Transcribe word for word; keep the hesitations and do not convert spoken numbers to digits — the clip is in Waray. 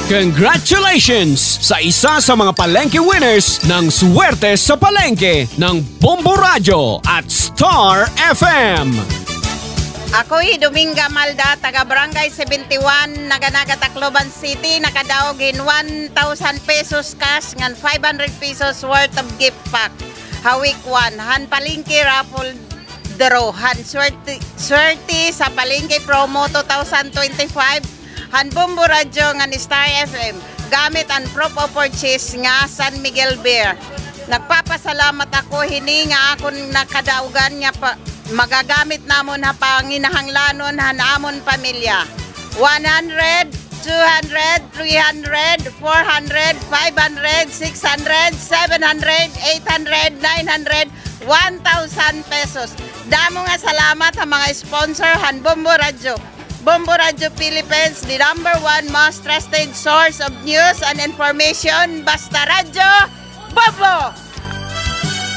Congratulations sa isa sa mga palengke winners ng Swerte sa Palengke ng Bombo Radyo at Star F M. Ako hi Dominga Malda, taga Barangay seventy-one, Naga-Naga, Tacloban City, nakadaog hin one thousand pesos cash ngan five hundred pesos worth of gift pack ha week one han Palengke Raffle Draw han Swerte, Swerte sa Palengke Promo two thousand twenty-five han Bombo Radyo ngan Star F M gamit an proof of purchase nga San Miguel Beer. Nagpapasalamat ako hini nga akon nakadaogan nga pa, magagamit namon ha panginahanglanon han amon pamilya. One hundred, two hundred, three hundred, four hundred, five hundred, six hundred, seven hundred, eight hundred, nine hundred, one thousand pesos. Damo nga salamat ha mga sponsor han Bombo Radyo. Bombo Radyo Philippines, the number one most trusted source of news and information. Basta radyo, Bombo!